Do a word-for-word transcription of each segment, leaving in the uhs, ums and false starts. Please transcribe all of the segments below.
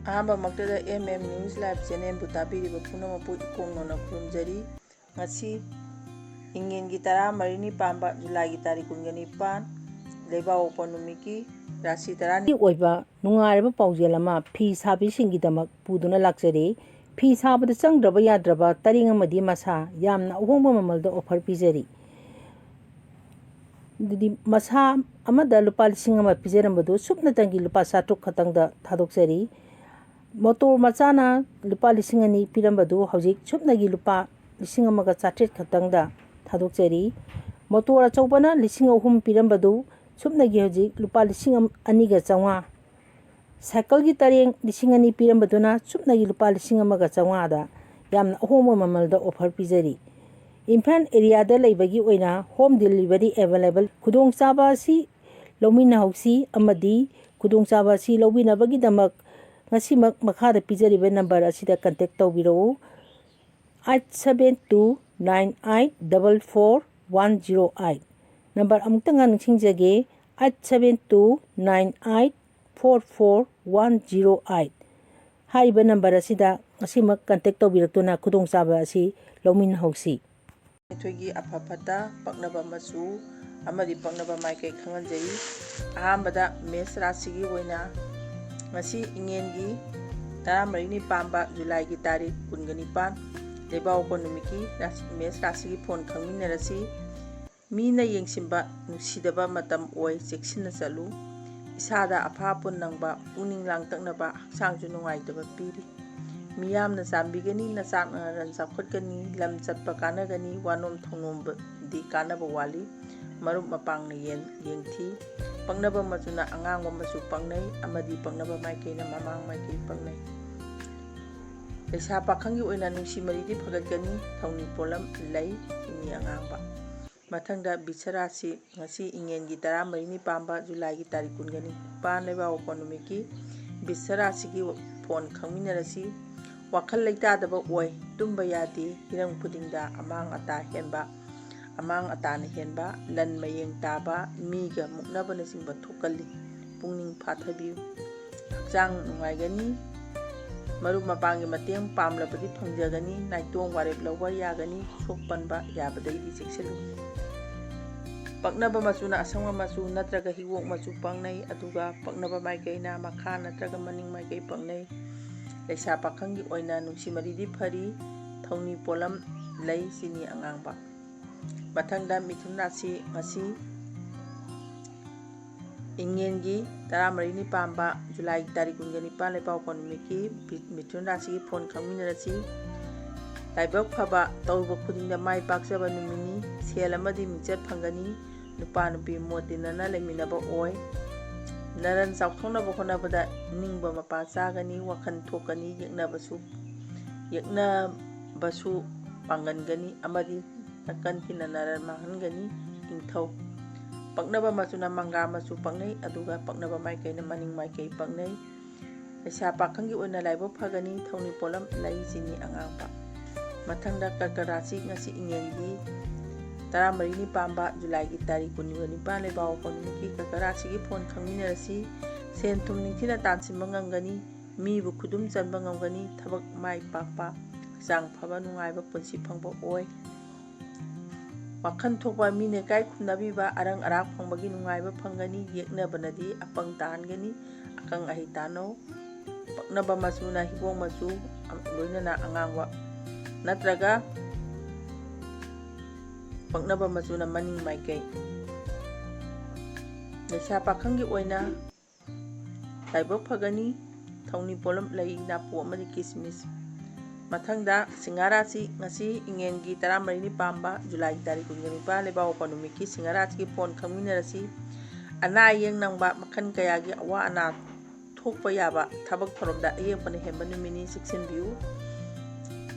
ꯑꯍꯥꯟꯕꯃꯛꯇꯗ M M News Live Channelꯕꯨ ꯇꯥꯕꯤꯔꯤꯕ ꯄꯨꯝꯅꯃꯛꯄꯨ ꯏꯀꯣꯡ ꯅꯧꯅ ꯈꯨꯔꯨꯝꯖꯔꯤ꯫ ꯉꯁꯤ ꯏꯪꯉꯦꯟꯒꯤ ꯇꯔꯥꯃꯔꯤꯅꯤ ꯄꯥꯟꯕ ꯖꯨꯂꯥꯏꯒꯤ ꯇꯥꯔꯤꯛ ꯀꯨꯟꯒ ꯅꯤꯄꯥꯟ, ꯂꯩꯕꯥꯛꯄꯣꯛꯄ ꯅꯨꯃꯤꯠꯀꯤ ꯔꯥꯁꯤ ꯇꯔꯥꯅꯤ ꯑꯣꯏꯕ ꯅꯨꯡꯉꯥꯏꯔꯕ ꯄꯥꯎꯖꯦꯜ ꯑꯃ ꯐꯤ ꯁꯥꯕꯤꯁꯤꯡꯒꯤꯗꯃꯛ ꯄꯨꯗꯨꯅ ꯂꯥꯛꯆꯔꯤ꯫ ꯐꯤ ꯁꯥꯕꯗ ꯆꯪꯗ꯭ꯔꯕ ꯌꯥꯗ꯭ꯔꯕ ꯇꯔꯦꯡ ꯑꯃꯗꯤ ꯃꯁꯥ ꯌꯥꯝꯅ ꯑꯍꯣꯡꯕ ꯃꯃꯜꯗ offer ꯄꯤꯖꯔꯤ꯫ ꯑꯗꯨꯗꯤ ꯃꯁꯥ ꯑꯃꯗ ꯂꯨꯄꯥ ꯂꯤꯁꯤꯡ ꯑꯃ ꯄꯤꯖꯔꯝꯕꯗꯨ ꯁꯨꯞꯅꯇꯪꯒꯤ ꯂꯨꯄꯥ ꯆꯥꯇ꯭ꯔꯨꯛ ꯈꯛꯇꯪꯗ ꯊꯥꯗꯣꯛꯆꯔꯤ꯫ ꯃꯣꯇꯣꯔ ꯃꯆꯥꯅ ꯂꯨꯄꯥ ꯂꯤꯁꯤꯡ ꯑꯅꯤ ꯄꯤꯔꯝꯕꯗꯨ ꯍꯧꯖꯤꯛ ꯁꯨꯞꯅꯒꯤ ꯂꯨꯄꯥ ꯂꯤꯁꯤꯡ ꯑꯃꯒ ꯆꯥꯇ꯭ꯔꯦꯠ ꯈꯛꯇꯪꯗ ꯊꯥꯗꯣꯛꯆꯔꯤ꯫ ꯃꯣꯇꯣꯔ ꯑꯆꯧꯕꯅ ꯂꯤꯁꯤꯡ ꯑꯍꯨꯝ ꯄꯤꯔꯝꯕꯗꯨ ꯁꯨꯞꯅꯒꯤ ꯍꯧꯖꯤꯛ ꯂꯨꯄꯥ ꯂꯤꯁꯤꯡ ꯑꯅꯤꯒ ꯆꯥꯝꯃꯉꯥ꯫ ꯁꯥꯏꯀꯜꯒꯤ ꯇꯔꯦꯡ ꯂꯤꯁꯤꯡ ꯑꯅꯤ ꯄꯤꯔꯝꯕꯗꯨꯅ ꯁꯨꯞꯅꯒꯤ ꯂꯨꯄꯥ ꯂꯤꯁꯤꯡ ꯑꯃꯒ ꯆꯥꯝꯃꯉꯥꯗ ꯌꯥꯝꯅ ꯑꯍꯣꯡꯕ ꯃꯃꯜꯗ offer ꯄꯤꯖꯔꯤ꯫ ꯏꯝꯐꯥꯜ areaꯗ ꯂꯩꯕꯒꯤ ꯑꯣꯏꯅ home delivery available꯫ ꯈꯨꯗꯣꯡꯆꯥꯕ ꯑꯁꯤ ꯂꯧꯃꯤꯟꯅꯍꯧꯁꯤ ꯑꯃꯗꯤ ꯈꯨꯗꯣꯡꯆꯥꯕ ꯑꯁꯤ ꯂꯧꯕꯤꯅꯕꯒꯤꯗꯃꯛ ꯉꯁꯤꯃꯛ ꯃꯈꯥꯗ ꯄꯤꯖꯔꯤꯕ number ꯑꯁꯤꯗ contact ꯇꯧꯕꯤꯔꯛꯎ, eight seven two nine eight double four one zero eight꯫ Number ꯑꯃꯨꯛꯇꯪꯒ ꯅꯤꯡꯁꯤꯡꯖꯒꯦ, eight seven two nine eight four four one zero eight꯫ ꯍꯥꯏꯔꯤꯕ number ꯑꯁꯤꯗ ꯉꯁꯤꯃꯛ contact ꯇꯧꯕꯤꯔꯛꯇꯨꯅ ꯈꯨꯗꯣꯡꯆꯥꯕ ꯑꯁꯤ ꯂꯧꯃꯤꯟꯅꯍꯧꯁꯤ꯫ ꯑꯩꯈꯣꯏꯒꯤ ꯑꯐ ꯐꯠꯇ, ꯄꯛꯅꯕ ꯃꯆꯨ ꯑꯃꯗꯤ ꯄꯛꯅꯕ ꯃꯥꯏꯀꯩ ꯈꯪꯍꯟꯖꯔꯤ꯫ ꯑꯍꯥꯟꯕꯗ ꯃꯦꯁ ꯔꯥꯁꯤꯒꯤ ꯑꯣꯏꯅ ꯉꯁꯤ ꯏꯉꯦꯟꯒꯤ ꯇꯔꯥꯃꯔꯤꯅꯤ ꯄꯥꯟꯕ ꯖꯨꯂꯥꯏꯒꯤ ꯇꯥꯔꯤꯛ ꯀꯨꯟꯒ ꯅꯤꯄꯥꯟ, ꯂꯩꯕꯥꯛꯄꯣꯛꯄ ꯅꯨꯃꯤꯠꯀꯤ ꯔꯥꯁꯤ, ꯃꯦꯁ ꯔꯥꯁꯤꯒꯤ ꯐꯣꯟ ꯈꯪꯃꯤꯟꯅꯔꯁꯤ꯫ ꯃꯤꯅ ꯌꯦꯡꯁꯤꯟꯕ ꯅꯨꯡꯁꯤꯗꯕ ꯃꯇꯝ ꯑꯣꯏ, ꯆꯦꯛꯁꯤꯟꯅ ꯆꯠꯂꯨ꯫ ꯏꯁꯥꯗ ꯑꯐꯥ ꯑꯄꯨꯟ ꯅꯪꯕ, ꯄꯨꯛꯅꯤꯡ ꯂꯥꯡꯇꯛꯅꯕ, ꯍꯛꯆꯥꯡꯁꯨ ꯅꯨꯡꯉꯥꯏꯇꯕ ꯄꯤꯔꯤ꯫ ꯃꯤꯌꯥꯝꯅ ꯆꯥꯟꯕꯤꯒꯅꯤ, ꯅꯆꯥ ꯅꯔꯟ ꯆꯥꯎꯈꯠꯀꯅꯤ, ꯂꯝ ꯆꯠꯄ ꯀꯥꯟꯅꯒꯅꯤ, ꯋꯥꯅꯣꯝ ꯊꯧꯅꯣꯝꯕꯗꯤ ꯀꯥꯟꯅꯕ ꯋꯥꯠꯂꯤ꯫ ꯃꯔꯨꯞ ꯃꯄꯥꯡꯅ ꯌꯦꯟ, ꯌꯦꯡꯊꯤ꯫ ꯄꯛꯅꯕ ꯃꯆꯨꯅ ꯑꯉꯥꯡꯕ ꯃꯆꯨ ꯄꯛꯅꯩ ꯑꯃꯗꯤ ꯄꯛꯅꯕ ꯃꯥꯏꯀꯩꯅ ꯃꯃꯥꯡ ꯃꯥꯏꯀꯩ ꯄꯛꯅꯩ꯫ ꯂꯩꯁꯥ ꯄꯥꯈꯪꯒꯤ ꯑꯣꯏꯅ ꯅꯨꯡꯁꯤ ꯃꯔꯤꯗꯤ ꯐꯒꯠꯀꯅꯤ, ꯊꯧꯅꯤ ꯄꯣꯠꯂꯝ ꯂꯩ, ꯆꯤꯅꯤ ꯑꯉꯥꯡꯕ꯫ ꯃꯊꯪꯗ ꯕꯤꯁ ꯔꯥꯁꯤ, ꯉꯁꯤ ꯏꯉꯦꯟꯒꯤ ꯇꯔꯥꯃꯔꯤꯅꯤ ꯄꯥꯟꯕ ꯖꯨꯂꯥꯏꯒꯤ ꯇꯥꯔꯤꯛ ꯀꯨꯟꯒ ꯅꯤꯄꯥꯟ, ꯂꯩꯕꯥꯛꯄꯣꯛꯄ ꯅꯨꯃꯤꯠꯀꯤ ꯕꯤꯁ ꯔꯥꯁꯤꯒꯤ ꯐꯣꯟ ꯈꯪꯃꯤꯟꯅꯔꯁꯤ꯫ ꯋꯥꯈꯜ ꯂꯩꯇꯥꯗꯕ ꯑꯣꯏ, ꯇꯨꯝꯕ ꯌꯥꯗꯦ, ꯍꯤꯔꯝ ꯈꯨꯗꯤꯡꯗ ꯑꯃꯥꯡ ꯑꯇꯥ ꯍꯦꯟꯕ, ꯑꯃꯥꯡ ꯑꯇꯥꯅ ꯍꯦꯟꯕ, ꯂꯟ ꯃꯌꯦꯡ ꯇꯥꯕ, ꯃꯤꯒ ꯃꯨꯛꯅꯕꯅꯆꯤꯡꯕ ꯊꯣꯛꯀꯜꯂꯤ꯫ ꯄꯨꯛꯅꯤꯡ ꯐꯥꯊꯕꯤꯌꯨ꯫ ꯍꯛꯆꯥꯡ ꯅꯨꯡꯉꯥꯏꯒꯅꯤ꯫ ꯃꯔꯨꯞ ꯃꯄꯥꯡꯒꯤ ꯃꯇꯦꯡ ꯄꯥꯝꯂꯕꯗꯤ ꯐꯪꯖꯒꯅꯤ꯫ ꯅꯥꯏꯇꯣꯝ ꯋꯥꯔꯦꯞ ꯂꯧꯕ ꯌꯥꯒꯅꯤ꯫ ꯁꯣꯛ ꯄꯟꯕ ꯌꯥꯕꯗꯒꯤꯗꯤ ꯆꯦꯛꯁꯤꯜꯂꯨ꯫ ꯄꯛꯅꯕ ꯃꯆꯨꯅ ꯑꯁꯪꯕ ꯃꯆꯨ ꯅꯠꯇ꯭ꯔꯒ ꯍꯤꯒꯣꯛ ꯃꯆꯨ ꯄꯛꯅꯩ, ꯑꯗꯨꯒ ꯄꯛꯅꯕ ꯃꯥꯏꯀꯩꯅ ꯃꯈꯥ ꯅꯠꯇ꯭ꯔꯒ ꯃꯅꯤꯡ ꯃꯥꯏꯀꯩ ꯄꯛꯅꯩ꯫ ꯂꯩꯁꯥ ꯄꯥꯈꯪꯒꯤ ꯑꯣꯏꯅ ꯅꯨꯡꯁꯤ ꯃꯔꯤꯗꯤ ꯐꯔꯤ꯫ ꯊꯧꯅꯤ ꯄꯣꯠꯂꯝ ꯂꯩ ꯆꯤꯅꯤ ꯑꯉꯥꯡꯕ꯫ ꯃꯊꯪꯗ ꯃꯤꯊꯨꯟ ꯔꯥꯁꯤ꯫ ꯉꯁꯤ ꯏꯉꯦꯟꯒꯤ ꯇꯔꯥꯃꯔꯤꯅꯤ ꯄꯥꯟꯕ ꯖꯨꯂꯥꯏꯒꯤ ꯇꯥꯔꯤꯛ ꯀꯨꯟꯒ ꯅꯤꯄꯥꯟ ꯂꯩꯕꯥꯛꯄꯣꯛꯄ ꯅꯨꯃꯤꯠꯀꯤ ꯃꯤꯊꯨꯟ ꯔꯥꯁꯤꯒꯤ ꯐꯣꯟ ꯈꯪꯃꯤꯟꯅꯔꯁꯤ꯫ ꯂꯥꯏꯕꯛ ꯐꯕ, ꯇꯧꯔꯨꯕ ꯈꯨꯗꯤꯡꯗ ꯃꯥꯏ ꯄꯥꯛꯆꯕ ꯅꯨꯃꯤꯠꯅꯤ꯫ ꯁꯦꯜ ꯑꯃꯗꯤ ꯃꯤꯡꯆꯠ ꯐꯪꯒꯅꯤ꯫ ꯅꯨꯄꯥ ꯅꯨꯄꯤ ꯃꯣꯠ ꯇꯤꯟꯅꯅ ꯂꯩꯃꯤꯟꯅꯕ ꯑꯣꯏ꯫ ꯅꯔꯟ ꯆꯥꯎꯊꯣꯛꯅꯕ ꯍꯣꯠꯅꯕꯗ ꯅꯤꯡꯕ ꯃꯄꯥ ꯆꯥꯒꯅꯤ꯫ ꯋꯥꯈꯜ ꯊꯣꯛꯀꯅꯤ꯫ ꯌꯦꯛꯅꯕꯁꯨ ꯌꯦꯛꯅꯕꯁꯨ ꯄꯥꯡꯒꯟꯒꯅꯤ ꯑꯃꯗꯤ ꯅꯥꯀꯟ ꯊꯤꯅ ꯅꯔꯟ ꯃꯥꯡꯍꯟꯒꯅꯤ꯫ ꯅꯤꯡꯊꯧ꯫ ꯄꯛꯅꯕ ꯃꯆꯨꯅ ꯃꯪꯒ꯭ꯔꯥ ꯃꯆꯨ ꯄꯛꯅꯩ, ꯑꯗꯨꯒ ꯄꯛꯅꯕ ꯃꯥꯏꯀꯩꯅ ꯃꯅꯤꯡ ꯃꯥꯏꯀꯩ ꯄꯛꯅꯩ꯫ ꯂꯩꯁꯥ ꯄꯥꯈꯪꯒꯤ ꯑꯣꯏꯅ ꯂꯥꯏꯕꯛ ꯐꯒꯅꯤ꯫ ꯊꯧꯅꯤ ꯄꯣꯠꯂꯝ ꯂꯩ ꯆꯤꯅꯤ ꯑꯉꯥꯡꯕ꯫ ꯃꯊꯪꯗ ꯀꯔꯀ ꯔꯥꯁꯤ꯫ ꯉꯁꯤ ꯏꯉꯦꯟꯒꯤ ꯇꯔꯥꯃꯔꯤꯅꯤ ꯄꯥꯟꯕ ꯖꯨꯂꯥꯏꯒꯤ ꯇꯥꯔꯤꯛ ꯀꯨꯟꯒ ꯅꯤꯄꯥꯟ ꯂꯩꯕꯥꯛꯄꯣꯛꯄ ꯅꯨꯃꯤꯠꯀꯤ ꯀꯔꯀ ꯔꯥꯁꯤꯒꯤ ꯐꯣꯟ ꯈꯪꯃꯤꯟꯅꯔꯁꯤ꯫ ꯁꯦꯟ ꯊꯨꯝ ꯅꯤꯡꯊꯤꯅ ꯇꯥꯟꯁꯤꯟꯕ ꯉꯝꯒꯅꯤ꯫ ꯃꯤꯕꯨ ꯈꯨꯗꯨꯝ ꯆꯟꯕ ꯉꯝꯒꯅꯤ꯫ ꯊꯕꯛ ꯃꯥꯏ ꯄꯥꯛꯄ, ꯍꯛꯆꯥꯡ ꯐꯕ, ꯅꯨꯡꯉꯥꯏꯕ ꯄꯨꯟꯁꯤ ꯐꯪꯕ ꯑꯣꯏ꯫ ꯋꯥꯈꯜ ꯊꯣꯛꯄ, ꯃꯤꯅ ꯏꯀꯥꯏ ꯈꯨꯝꯅꯕꯤꯕ, ꯑꯔꯪ ꯑꯔꯥꯛ ꯐꯪꯕꯒꯤ ꯅꯨꯡꯉꯥꯏꯕ ꯐꯪꯒꯅꯤ꯫ ꯌꯦꯛꯅꯕꯅꯗꯤ ꯑꯄꯪ ꯇꯥꯍꯟꯒꯅꯤ꯫ ꯑꯀꯪ ꯑꯍꯩ ꯇꯥꯅꯧ꯫ ꯄꯛꯅꯕ ꯃꯆꯨꯅ ꯍꯤꯒꯣꯛ ꯃꯆꯨ, ꯂꯣꯏꯅꯅ ꯑꯉꯥꯡꯕ ꯅꯠꯇ꯭ꯔꯒ ꯄꯛꯅꯕ ꯃꯆꯨꯅ ꯃꯅꯤꯡ ꯃꯥꯏꯀꯩ꯫ ꯂꯩꯁꯥ ꯄꯥꯈꯪꯒꯤ ꯑꯣꯏꯅ ꯂꯥꯏꯕꯛ ꯐꯒꯅꯤ꯫ ꯊꯧꯅꯤ ꯄꯣꯠꯂꯝ ꯂꯩ, ꯅꯥꯄꯨ ꯑꯃꯗꯤ ꯀꯤꯁꯃꯤꯁ꯫ ꯃꯊꯪꯗ ꯁꯤꯡꯍ ꯔꯥꯁꯤ꯫ ꯉꯁꯤ ꯏꯉꯦꯟꯒꯤ ꯇꯔꯥꯃꯔꯤꯅꯤ ꯄꯥꯟꯕ ꯖꯨꯂꯥꯏꯒꯤ ꯇꯥꯔꯤꯛ ꯀꯨꯟꯒ ꯅꯤꯄꯥꯟ ꯂꯩꯕꯥꯛꯄꯣꯛꯄ ꯅꯨꯃꯤꯠꯀꯤ ꯁꯤꯡꯍ ꯔꯥꯁꯤꯒꯤ ꯐꯣꯟ ꯈꯪꯃꯤꯟꯅꯔꯁꯤ꯫ ꯑꯅꯥ ꯑꯌꯦꯛ ꯅꯪꯕ, ꯃꯈꯜ ꯀꯌꯥꯒꯤ ꯑꯋꯥ ꯑꯅꯥ ꯊꯣꯛꯄ ꯌꯥꯕ, ꯊꯕꯛ ꯊꯧꯔꯝꯗ ꯑꯌꯦꯠꯄꯅ ꯍꯦꯟꯕ ꯅꯨꯃꯤꯠꯅꯤ, ꯆꯦꯛꯁꯤꯟꯕꯤꯌꯨ꯫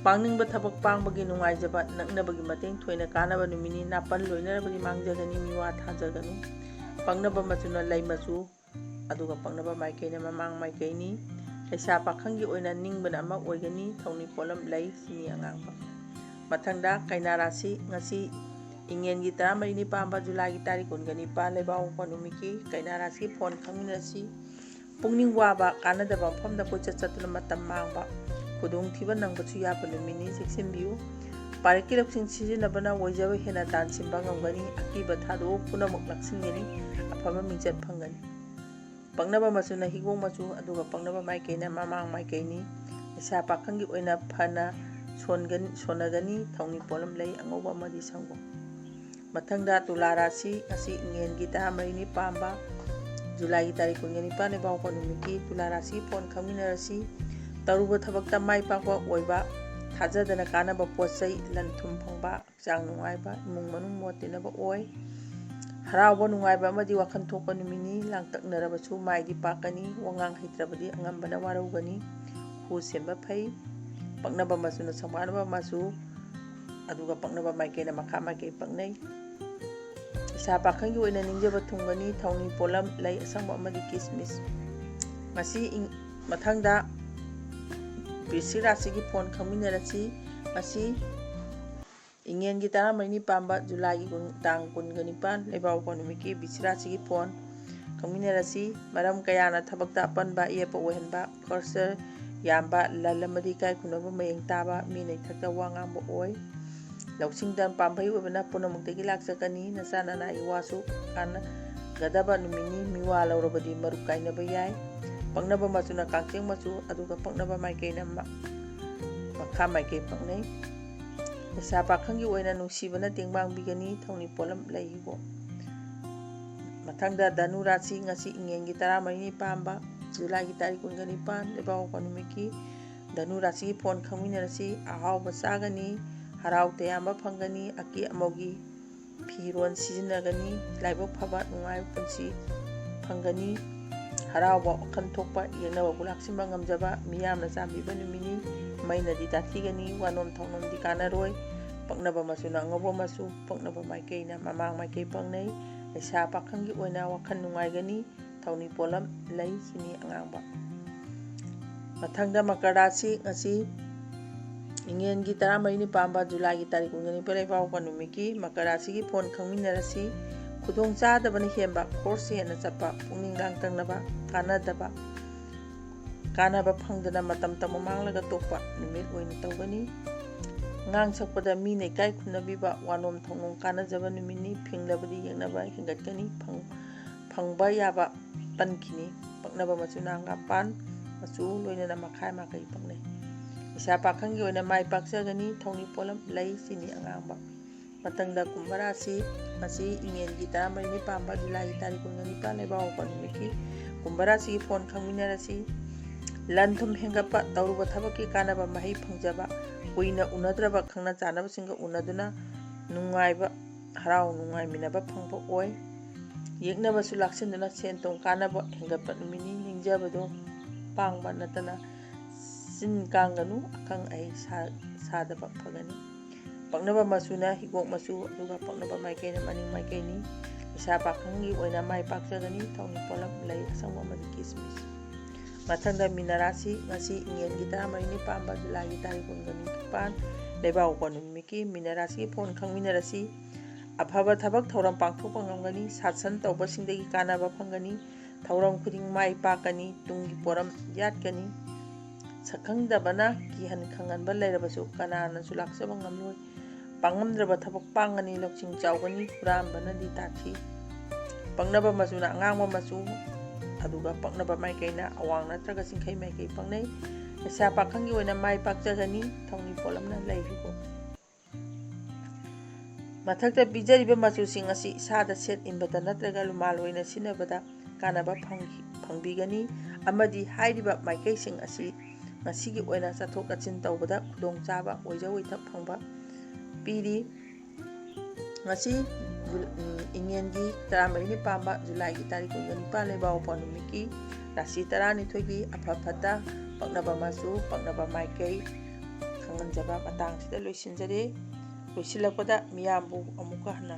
ꯄꯥꯡꯅꯤꯡꯕ ꯊꯕꯛ ꯄꯥꯡꯕꯒꯤ ꯅꯨꯡꯉꯥꯏꯖꯕ, ꯅꯛꯅꯕꯒꯤ ꯃꯇꯦꯡ ꯊꯣꯏꯅ ꯀꯥꯟꯅꯕ ꯅꯨꯃꯤꯠꯅꯤ꯫ ꯅꯥꯄꯜ ꯂꯣꯏꯅꯔꯕꯗꯤ ꯃꯥꯡꯖꯒꯅꯤ, ꯃꯤꯋꯥ ꯊꯥꯖꯒꯅꯨ꯫ ꯄꯛꯅꯕ ꯃꯆꯨꯅ ꯂꯩ ꯃꯆꯨ, ꯑꯗꯨꯒ ꯄꯛꯅꯕ ꯃꯥꯏꯀꯩꯅ ꯃꯃꯥꯡ ꯃꯥꯏꯀꯩꯅꯤ꯫ ꯂꯩꯁꯥ ꯄꯥꯈꯪꯒꯤ ꯑꯣꯏꯅ ꯅꯤꯡꯕꯅ ꯑꯃ ꯑꯣꯏꯒꯅꯤ꯫ ꯊꯧꯅꯤ ꯄꯣꯠꯂꯝ ꯂꯩ ꯆꯤꯅꯤ ꯑꯉꯥꯡꯕ꯫ ꯃꯊꯪꯗ ꯀꯩꯅꯥ ꯔꯥꯁꯤ꯫ ꯉꯁꯤ ꯏꯉꯦꯟꯒꯤ ꯇꯔꯥꯃꯔꯤꯅꯤ ꯄꯥꯟꯕ ꯖꯨꯂꯥꯏꯒꯤ ꯇꯥꯔꯤꯛ ꯀꯨꯟꯒ ꯅꯤꯄꯥꯟ ꯂꯩꯕꯥꯛꯄꯣꯛꯄ ꯅꯨꯃꯤꯠꯀꯤ ꯀꯩꯅꯥ ꯔꯥꯁꯤꯒꯤ ꯐꯣꯟ ꯈꯪꯃꯤꯟꯅꯁꯤ꯫ ꯄꯨꯛꯅꯤꯡ ꯋꯥꯕ, ꯀꯥꯟꯅꯗꯕ ꯃꯐꯝꯗ ꯀꯣꯏꯆꯠ ꯆꯠꯇꯨꯅ ꯃꯇꯝ ꯃꯥꯡꯕ, ꯈꯨꯗꯣꯡꯊꯤꯕ ꯅꯪꯕꯁꯨ ꯌꯥꯕ ꯅꯨꯃꯤꯠꯅꯤ, ꯆꯦꯛꯁꯤꯟꯕꯤꯌꯨ꯫ ꯄꯥꯔꯤꯛꯀꯤ ꯂꯧꯁꯤꯡ ꯁꯤꯖꯤꯟꯅꯕꯅ ꯑꯣꯏꯖꯕ ꯍꯦꯟꯅ ꯇꯥꯟꯁꯤꯟꯕ ꯉꯝꯒꯅꯤ, ꯑꯀꯤꯕ ꯊꯥꯗꯣꯛꯎ, ꯄꯨꯝꯅꯃꯛ ꯂꯥꯛꯁꯤꯟꯒꯅꯤ, ꯑꯐꯕ ꯃꯤꯡꯆꯠ ꯐꯪꯒꯅꯤ꯫ ꯄꯛꯅꯕ ꯃꯆꯨꯅ ꯍꯤꯒꯣꯛ ꯃꯆꯨ, ꯑꯗꯨꯒ ꯄꯛꯅꯕ ꯃꯥꯏꯀꯩꯅ ꯃꯃꯥꯡ ꯃꯥꯏꯀꯩꯅꯤ꯫ ꯂꯩꯁꯥ ꯄꯥꯈꯪꯒꯤ ꯑꯣꯏꯅ ꯐꯅ ꯁꯣꯟꯒꯅꯤ, ꯁꯣꯟꯅꯒꯅꯤ, ꯊꯧꯅꯤ ꯄꯣꯠꯂꯝ ꯂꯩ, ꯑꯉꯧꯕ ꯑꯃꯗꯤ ꯁꯪꯒꯣꯝ꯫ ꯃꯊꯪꯗ ꯇꯨꯂꯥ ꯔꯥꯁꯤ, ꯉꯁꯤ ꯏꯉꯦꯟꯒꯤ ꯇꯔꯥꯃꯔꯤꯅꯤ ꯄꯥꯟꯕ, ꯖꯨꯂꯥꯏꯒꯤ ꯇꯥꯔꯤꯛ ꯀꯨꯟꯒ ꯅꯤꯄꯥꯟ ꯂꯩꯕꯥꯛꯄꯣꯛꯄ ꯅꯨꯃꯤꯠꯀꯤ ꯇꯨꯂꯥ ꯔꯥꯁꯤꯒꯤ ꯐꯣꯟ ꯈꯪꯃꯤꯟꯅꯔꯁꯤ꯫ ꯇꯧꯔꯨꯕ ꯊꯕꯛꯇ ꯃꯥꯏ ꯄꯥꯛꯄ ꯑꯣꯏꯕ, ꯊꯥꯖꯗꯅ ꯀꯥꯟꯅꯕ ꯄꯣꯠ ꯆꯩ, ꯂꯟ ꯊꯨꯝ ꯐꯪꯕ, ꯍꯛꯆꯥꯡ ꯅꯨꯡꯉꯥꯏꯕ, ꯏꯃꯨꯡ ꯃꯅꯨꯡ ꯃꯣꯠ ꯇꯤꯟꯅꯕ ꯑꯣꯏ꯫ ꯍꯔꯥꯎꯕ ꯅꯨꯡꯉꯥꯏꯕ ꯑꯃꯗꯤ ꯋꯥꯈꯜ ꯊꯣꯛꯄ ꯅꯨꯃꯤꯠꯅꯤ꯫ ꯂꯥꯡꯇꯛꯅꯔꯕꯁꯨ ꯃꯥꯏꯗꯤ ꯄꯥꯛꯀꯅꯤ꯫ ꯋꯥꯉꯥꯡ ꯍꯩꯇ꯭ꯔꯕꯗꯤ ꯑꯉꯝꯕꯅ ꯋꯥꯔꯧꯒꯅꯤ꯫ ꯍꯨ ꯁꯦꯝꯕ ꯐꯩ꯫ ꯄꯛꯅꯕ ꯃꯆꯨꯅ ꯁꯪꯕꯥꯟꯕ ꯃꯆꯨ, ꯑꯗꯨꯒ ꯄꯛꯅꯕ ꯃꯥꯏꯀꯩꯅ ꯃꯈꯥ ꯃꯥꯏꯀꯩ ꯄꯛꯅꯩ꯫ ꯂꯩꯁꯥ ꯄꯥꯈꯪꯒꯤ ꯑꯣꯏꯅ ꯅꯤꯡꯖꯕ ꯊꯨꯡꯒꯅꯤ꯫ ꯊꯧꯅꯤ ꯄꯣꯠꯂꯝ ꯂꯩ ꯑꯁꯪꯕ ꯑꯃꯗꯤ ꯀꯤꯁꯃꯤꯁ꯫ ꯉꯁꯤ ꯏꯪ-, ꯃꯊꯪꯗ ꯕꯤꯁꯤ ꯔꯥꯁꯤꯒꯤ ꯐꯣꯟ ꯈꯪꯃꯤꯟꯅꯔꯁꯤ꯫ ꯉꯁꯤ ꯏꯉꯦꯟꯒꯤ ꯇꯔꯥꯃꯔꯤꯅꯤ ꯄꯥꯟꯕ ꯖꯨꯂꯥꯏꯒꯤ ꯀꯨꯟ, ꯇꯥꯡ ꯀꯨꯟꯒ ꯅꯤꯄꯥꯟ, ꯂꯩꯕꯥꯛꯄꯣꯛꯄ ꯅꯨꯃꯤꯠꯀꯤ ꯕꯤꯁꯤ ꯔꯥꯁꯤꯒꯤ ꯐꯣꯟ ꯈꯪꯃꯤꯟꯅꯔꯁꯤ꯫ ꯃꯔꯝ ꯀꯌꯥꯅ ꯊꯕꯛꯇ ꯑꯄꯟꯕ, ꯑꯌꯦꯠꯄ ꯑꯣꯏꯍꯟꯕ, ꯈꯔꯆ ꯌꯥꯝꯕ, ꯂꯟ ꯑꯃꯗꯤ ꯏꯀꯥꯏ ꯈꯨꯝꯅꯕ ꯃꯌꯦꯡ ꯇꯥꯕ, ꯃꯤꯅ ꯏꯊꯛꯇ ꯋꯥ ꯉꯥꯡꯕ ꯑꯣꯏ꯫ ꯂꯧꯁꯤꯡꯗ ꯄꯥꯝꯕꯩ ꯑꯣꯏꯕꯅ ꯄꯨꯝꯅꯃꯛꯇꯒꯤ ꯂꯥꯛꯆꯒꯅꯤ꯫ ꯅꯆꯥ ꯅꯅꯥꯒꯤ ꯋꯥꯁꯨ ꯀꯥꯟꯅꯒꯗꯕ ꯅꯨꯃꯤꯠꯅꯤ꯫ ꯃꯤꯋꯥ ꯂꯧꯔꯕꯗꯤ ꯃꯔꯨꯞ ꯀꯥꯏꯅꯕ ꯌꯥꯏ꯫ ꯄꯛꯅꯕ ꯃꯆꯨꯅ ꯀꯥꯡꯆꯦꯡ ꯃꯆꯨ, ꯑꯗꯨꯒ ꯄꯛꯅꯕ ꯃꯥꯏꯀꯩꯅ ꯃ-, ꯃꯈꯥ ꯃꯥꯏꯀꯩ ꯄꯛꯅꯩ꯫ ꯂꯩꯁꯥ ꯄꯥꯈꯪꯒꯤ ꯑꯣꯏꯅ ꯅꯨꯡꯁꯤꯕꯅ ꯇꯦꯡꯕꯥꯡꯕꯤꯒꯅꯤ꯫ ꯊꯧꯅꯤ ꯄꯣꯠꯂꯝ ꯂꯩ ꯍꯤꯒꯣꯛ꯫ ꯃꯊꯪꯗ ꯙꯅꯨ ꯔꯥꯁꯤ, ꯉꯁꯤ ꯏꯉꯦꯟꯒꯤ ꯇꯔꯥꯃꯔꯤꯅꯤ ꯄꯥꯟꯕ, ꯖꯨꯂꯥꯏꯒꯤ ꯇꯥꯔꯤꯛ ꯀꯨꯟꯒ ꯅꯤꯄꯥꯟ, ꯂꯩꯕꯥꯛꯄꯣꯛꯄ ꯅꯨꯃꯤꯠꯀꯤ ꯙꯅꯨ ꯔꯥꯁꯤꯒꯤ ꯐꯣꯟ ꯈꯪꯃꯤꯟꯅꯔꯁꯤ꯫ ꯑꯍꯥꯎꯕ ꯆꯥꯒꯅꯤ, ꯍꯔꯥꯎ ꯇꯌꯥꯝꯕ ꯐꯪꯒꯅꯤ, ꯑꯀꯦ ꯑꯃꯧꯒꯤ ꯐꯤꯔꯣꯜ ꯁꯤꯖꯤꯟꯅꯒꯅꯤ, ꯂꯥꯏꯕꯛ ꯐꯕ ꯅꯨꯡꯉꯥꯏꯕ ꯄꯨꯟꯁꯤ ꯐꯪꯒꯅꯤ꯫ ꯍꯔꯥꯎꯕ, ꯋꯥꯈꯜ ꯊꯣꯛꯄ, ꯌꯦꯛꯅꯕꯕꯨ ꯂꯥꯛꯁꯤꯟꯕ ꯉꯝꯖꯕ, ꯃꯤꯌꯥꯝꯅ ꯆꯥꯟꯕꯤꯕ ꯅꯨꯃꯤꯠꯅꯤ꯫ ꯃꯩꯅꯗꯤ ꯇꯥꯊꯤꯒꯅꯤ, ꯋꯥꯅꯣꯝ ꯊꯥꯎꯅꯣꯝꯗꯤ ꯀꯥꯟꯅꯔꯣꯏ꯫ ꯄꯛꯅꯕ ꯃꯆꯨꯅ ꯑꯉꯧꯕ ꯃꯆꯨ, ꯄꯛꯅꯕ ꯃꯥꯏꯀꯩꯅ ꯃꯃꯥꯡ ꯃꯥꯏꯀꯩ ꯄꯛꯅꯩ꯫ ꯂꯩꯁꯥ ꯄꯥꯈꯪꯒꯤ ꯑꯣꯏꯅ ꯋꯥꯈꯜ ꯅꯨꯡꯉꯥꯏꯒꯅꯤ꯫ ꯊꯧꯅꯤ ꯄꯣꯠꯂꯝ ꯂꯩ, ꯆꯤꯅꯤ ꯑꯉꯥꯡꯕ꯫ ꯃꯊꯪꯗ ꯃꯀꯔ ꯔꯥꯁꯤ, ꯉꯁꯤ ꯏꯉꯦꯟꯒꯤ ꯇꯔꯥꯃꯔꯤꯅꯤ ꯄꯥꯟꯕ, ꯖꯨꯂꯥꯏꯒꯤ ꯇꯥꯔꯤꯛ ꯀꯨꯟꯒ ꯅꯤꯄꯥꯟ ꯂꯩꯕꯥꯛꯄꯣꯛꯄ ꯅꯨꯃꯤꯠꯀꯤ ꯃꯀꯔ ꯔꯥꯁꯤꯒꯤ ꯐꯣꯟ ꯈꯪꯃꯤꯟꯅꯔꯁꯤ꯫ ꯈꯨꯗꯣꯡ ꯆꯥꯗꯕꯅ ꯍꯦꯟꯕ, ꯈꯣꯔꯁ ꯍꯦꯟꯅ ꯆꯠꯄ, ꯄꯨꯛꯅꯤꯡ ꯂꯥꯡꯇꯛꯅꯕ, ꯀꯥꯟꯅꯗꯕ, ꯀꯥꯟꯅꯕ ꯐꯪꯗꯅ ꯃꯇꯝ ꯇꯝꯕ ꯃꯥꯡꯂꯒ ꯇꯣꯛꯄ ꯅꯨꯃꯤꯠ ꯑꯣꯏꯅ ꯇꯧꯒꯅꯤ꯫ ꯉꯥꯡ ꯁꯛꯄꯗ ꯃꯤꯅ ꯏꯀꯥꯏ ꯈꯨꯝꯅꯕꯤꯕ, ꯋꯥꯅꯣꯝ ꯊꯧꯅꯣꯝ ꯀꯥꯟꯅꯖꯕ ꯅꯨꯃꯤꯠꯅꯤ꯫ ꯐꯤꯡꯂꯕꯗꯤ ꯌꯦꯛꯅꯕ ꯍꯦꯟꯒꯠꯀꯅꯤ꯫ ꯐꯪ-, ꯐꯪꯕ ꯌꯥꯕ ꯄꯟꯈꯤꯅꯤ꯫ ꯄꯛꯅꯕ ꯃꯆꯨ ꯅꯥꯡꯒꯥꯝꯄꯥꯟ ꯃꯆꯨ ꯂꯣꯏꯅꯅ ꯃꯈꯥ ꯃꯥꯏꯀꯩ ꯄꯛꯅꯩ꯫ ꯏꯁꯥ ꯄꯥꯈꯪꯒꯤ ꯑꯣꯏꯅ ꯃꯥꯏ ꯄꯥꯛꯆꯒꯅꯤ꯫ ꯊꯧꯅꯤ ꯄꯣꯠꯂꯝ ꯂꯩ, ꯆꯤꯅꯤ ꯑꯉꯥꯡꯕ꯫ ꯃꯊꯪꯗ ꯀꯨꯝꯚ ꯔꯥꯁꯤ꯫ ꯃꯁꯤ ꯏꯉꯦꯟꯒꯤ ꯇꯔꯥꯃꯔꯤꯅꯤ ꯄꯥꯟꯕ ꯖꯨꯂꯥꯏꯒꯤ ꯇꯥꯔꯤꯛ ꯀꯨꯟꯒ ꯅꯤꯄꯥꯟ ꯂꯩꯕꯥꯛꯄꯣꯛꯄ ꯅꯨꯃꯤꯠꯀꯤ ꯀꯨꯝꯚ ꯔꯥꯁꯤꯒꯤ ꯐꯣꯟ ꯈꯪꯃꯤꯟꯅꯔꯁꯤ꯫ ꯂꯟ ꯊꯨꯝ ꯍꯦꯟꯒꯠꯄ, ꯇꯧꯔꯨꯕ ꯊꯕꯛꯀꯤ ꯀꯥꯟꯅꯕ ꯃꯍꯩ ꯐꯪꯖꯕ, ꯀꯨꯏꯅ ꯎꯅꯗ꯭ꯔꯕ ꯈꯪꯅ ꯆꯥꯟꯅꯕꯁꯤꯡꯒ ꯎꯅꯗꯨꯅ ꯅꯨꯡꯉꯥꯏꯕ, ꯍꯔꯥꯎ ꯅꯨꯡꯉꯥꯏꯃꯤꯟꯅꯕ ꯐꯪꯕ ꯑꯣꯏ꯫ ꯌꯦꯛꯅꯕꯁꯨ ꯂꯥꯛꯁꯤꯟꯗꯨꯅ ꯁꯦꯟ ꯊꯨꯝ ꯀꯥꯟꯅꯕ ꯍꯦꯟꯒꯠꯄ ꯅꯨꯃꯤꯠꯅꯤ꯫ ꯅꯤꯡꯖꯕꯗꯣ ꯄꯥꯡꯕ ꯅꯠꯇꯅ ꯆꯤꯟ ꯀꯥꯡꯒꯅꯨ, ꯑꯈꯪ ꯑꯍꯩ ꯁꯥ-, ꯁꯥꯗꯕ ꯐꯒꯅꯤ꯫ ꯄꯛꯅꯕ ꯃꯆꯨꯅ ꯍꯤꯒꯣꯛ ꯃꯆꯨ, ꯑꯗꯨꯒ ꯄꯛꯅꯕ ꯃꯥꯏꯀꯩꯅ ꯃꯅꯤꯡ ꯃꯥꯏꯀꯩꯅꯤ꯫ ꯏꯁꯥ ꯄꯥꯈꯪꯒꯤ ꯑꯣꯏꯅ ꯃꯥꯏ ꯄꯥꯛꯆꯒꯅꯤ꯫ ꯊꯧꯅꯤ ꯄꯣꯠꯂꯝ ꯂꯩ ꯑꯁꯪꯕ ꯑꯃꯗꯤ ꯀꯤꯁꯃꯤꯁ꯫ ꯃꯊꯪꯗ ꯃꯤꯅ ꯔꯥꯁꯤ꯫ ꯉꯁꯤ ꯏꯉꯦꯟꯒꯤ ꯇꯔꯥꯃꯔꯤꯅꯤ ꯄꯥꯟꯕ ꯖꯨꯂꯥꯏꯒꯤ ꯇꯥꯔꯤꯛ ꯀꯨꯟꯒ ꯅꯤꯄꯥꯟ ꯂꯩꯕꯥꯛꯄꯣꯛꯄ ꯅꯨꯃꯤꯠꯀꯤ ꯃꯤꯅ ꯔꯥꯁꯤꯒꯤ ꯐꯣꯟ ꯈꯪꯃꯤꯟꯅꯔꯁꯤ꯫ ꯑꯐꯕ ꯊꯕꯛ ꯊꯧꯔꯝ ꯄꯥꯡꯊꯣꯛꯄ ꯉꯝꯒꯅꯤ꯫ ꯁꯥꯁꯟ ꯇꯧꯕꯁꯤꯡꯗꯒꯤ ꯀꯥꯟꯅꯕ ꯐꯪꯒꯅꯤ꯫ ꯊꯧꯔꯝ ꯈꯨꯗꯤꯡ ꯃꯥꯏ ꯄꯥꯛꯀꯅꯤ꯫ ꯇꯨꯡꯒꯤ ꯄꯣꯔꯝ ꯌꯥꯠꯀꯅꯤ꯫ ꯁꯛꯈꯪꯗꯕꯅ ꯀꯤꯍꯟ ꯈꯪꯍꯟꯕ ꯂꯩꯔꯕꯁꯨ ꯀꯅꯥꯅꯁꯨ ꯂꯥꯛꯆꯕ ꯉꯝꯂꯣꯏ꯫ ꯄꯥꯡꯉꯝꯗ꯭ꯔꯕ ꯊꯕꯛ ꯄꯥꯡꯒꯅꯤ꯫ ꯂꯧꯁꯤꯡ ꯆꯥꯎꯒꯅꯤ꯫ ꯍꯨꯔꯥꯟꯕꯅꯗꯤ ꯇꯥꯊꯤ꯫ ꯄꯛꯅꯕ ꯃꯆꯨꯅ ꯑꯉꯥꯡꯕ ꯃꯆꯨ, ꯑꯗꯨꯒ ꯄꯛꯅꯕ ꯃꯥꯏꯀꯩꯅ ꯑꯋꯥꯡ ꯅꯠꯇ꯭ꯔꯒ ꯆꯤꯡꯈꯩ ꯃꯥꯏꯀꯩ ꯄꯛꯅꯩ꯫ ꯂꯩꯁꯥ ꯄꯥꯈꯪꯒꯤ ꯑꯣꯏꯅ ꯃꯥꯏ ꯄꯥꯛꯆꯒꯅꯤ꯫ ꯊꯧꯅꯤ ꯄꯣꯠꯂꯝꯅ ꯂꯩ ꯍꯤꯒꯣꯛ꯫ ꯃꯊꯛꯇ ꯄꯤꯖꯔꯤꯕ ꯃꯆꯨꯁꯤꯡ ꯑꯁꯤ ꯏꯁꯥꯗ ꯁꯦꯠ ꯏꯟꯕꯗ ꯅꯠꯇ꯭ꯔꯒ ꯂꯨꯃꯥꯏ ꯑꯣꯏꯅ ꯁꯤꯖꯤꯟꯅꯕꯗ ꯀꯥꯟꯅꯕ ꯐꯪꯈꯤ-, ꯐꯪꯕꯤꯒꯅꯤ ꯑꯃꯗꯤ ꯍꯥꯏꯔꯤꯕ ꯃꯥꯏꯀꯩꯁꯤꯡ ꯑꯁꯤ ꯉꯁꯤꯒꯤ ꯑꯣꯏꯅ ꯆꯠꯊꯣꯛ ꯆꯠꯁꯤꯟ ꯇꯧꯕꯗ ꯈꯨꯗꯣꯡꯆꯥꯕ, ꯑꯣꯏꯖ ꯑꯣꯏꯊꯣꯛ ꯐꯪꯕ ꯄꯤꯔꯤ꯫ ꯉꯁꯤ ꯖꯨ-, ꯎꯝ, ꯏꯉꯦꯟꯒꯤ ꯇꯔꯥꯃꯔꯤꯅꯤ ꯄꯥꯟꯕ ꯖꯨꯂꯥꯏꯒꯤ ꯇꯥꯔꯤꯛ ꯀꯨꯟꯒ ꯅꯤꯄꯥꯟ ꯂꯩꯕꯥꯛꯄꯣꯛꯄ ꯅꯨꯃꯤꯠꯀꯤ ꯔꯥꯁꯤ ꯇꯔꯥꯅꯤꯊꯣꯏꯒꯤ ꯑꯐ ꯐꯠꯇ, ꯄꯛꯅꯕ ꯃꯆꯨ, ꯄꯛꯅꯕ ꯃꯥꯏꯀꯩ ꯈꯪꯍꯟꯖꯕ ꯃꯇꯥꯡꯁꯤꯗ ꯂꯣꯏꯁꯤꯟꯖꯔꯦ꯫ ꯂꯣꯏꯁꯤꯜꯂꯛꯄꯗ ꯃꯤꯌꯥꯝꯕꯨ ꯑꯃꯨꯛꯀ ꯍꯟꯅ